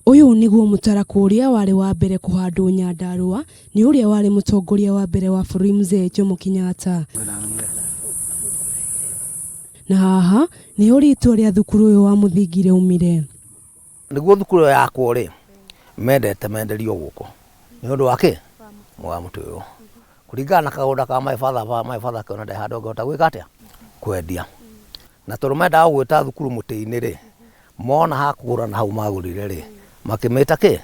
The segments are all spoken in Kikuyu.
Ũyũ nĩguo mũtarakwa ũrĩa warĩ wa mbere kũhandwo Nyandarua nĩ ũrĩa warĩ mũtongoria wa mbere wa bũrũri Mzee Jomo Kenyatta. Na haha nĩho rĩtwa rĩa thukuru ũyũ wa mũthingi rĩaumire. Nĩguo thukuru ĩyo yakwo rĩ, mendete menderio gũkũ nĩ ũndũ wa kĩ? Wa mũtĩ ũyũ. Kũringana na kagũnda ka my father, my father akĩona ndarĩ handũ angĩhota gwĩka atĩa? Kwendia. Na tondũ mendaga gũgwĩta thukuru mũtĩ-inĩ rĩ, mona ha kũgũra na hau magũrire rĩ, makĩmĩta kĩ?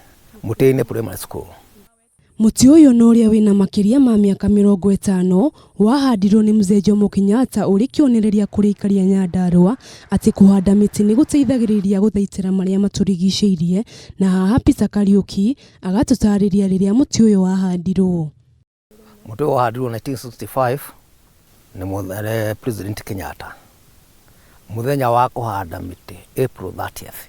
Mũtĩ-inĩ Primary School. Mũtĩ ũyũ na ũrĩa wĩna makĩria ma mĩaka 50 wahandirwo nĩ Mzee Jomo Kenyatta ũrĩ kĩonereria kũrĩ aikari a Nyandarua atĩ kũhanda mĩtĩ nĩ gũteithagĩrĩria gũthaitĩra marĩa matũrigicĩirie na haha Peter Kariũki agatũtarĩria rĩrĩa mũtĩ ũyũ wahandirwo. Mũtĩ ũyũ wahandirwo 1965 nĩ President Kenyatta mũthenya wa kũhanda mĩtĩ April 30th.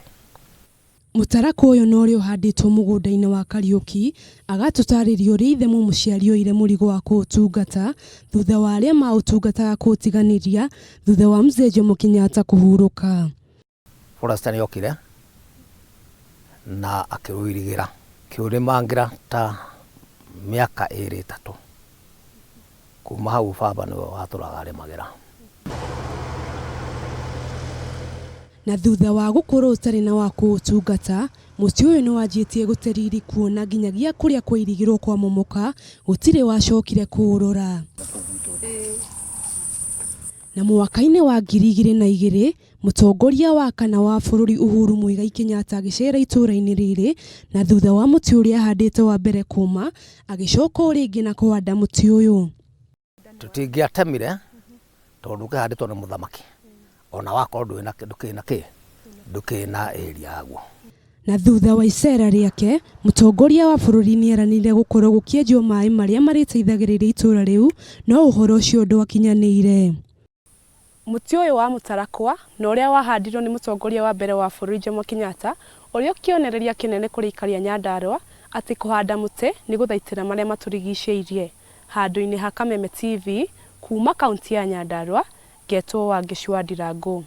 Mũtarakwa ũyũ na ũrĩa ũhandĩtwo mũgũnda-inĩ wa Kariũki agatũtarĩria ũrĩa ithe mũmũciari oire mũrigo wa kũũtungata thutha wa arĩa maũtungataga kũũtiganĩria thutha wa Mzee Jomo Kenyatta kũhurũka. Forester nĩokire na akĩũirigĩra, akĩũrĩmangĩra ta mĩaka ĩrĩ ĩtatũ. Kuma hau baba nĩwe watũraga arĩmagĩra. Na thutha wa gũkorwo ũtarĩ na wa kũũtungata, mũtĩ ũyũ nĩwanjĩtie gũte riri kuona nginyagia kũrĩa kwairigĩrwo kwamomoka gũtirĩ wacokire kũũrora. Na mwaka-inĩ wa 2002, mũtongoria wa kana wa bũrũri Uhuru Muigai Kenyatta agĩceera itũũra-inĩ rĩrĩ na thutha wa mũtĩ ũrĩa ahandĩte wa mbere kũma, agĩcoka o rĩngĩ na kũhanda mũtĩ ũyũ. Tũtingĩatemire tondũ ũkĩhandĩtwo nĩ mũthamaki ona wakorwo ndũrĩ na ndũkĩrĩ na kĩ ndũkĩrĩ na area yaguo. Na thutha wa icera rĩake, mũtongoria wa bũrũri nĩeranĩire gũkorwo gũkĩenjwo maĩ marĩa marĩteithagĩrĩria itũũra rĩu, no ũhoro ũcio ndwakinyanĩire. Mũtĩ ũyũ wa mũtarakwa na ũrĩa wahandirwo nĩ mũtongoria wa mbere wa bũrũri Jomo Kenyatta, ũrĩ o kĩonereria kĩnene kũrĩ aikari a Nyandarua atĩ kũhanda mũtĩ nĩ gũthaitĩra marĩa matũrigicĩirie. Handũ-inĩ ha Kameme TV, kuuma kaunti ya Nyandarua, ngetwo Wangeci wa Ndirangũ.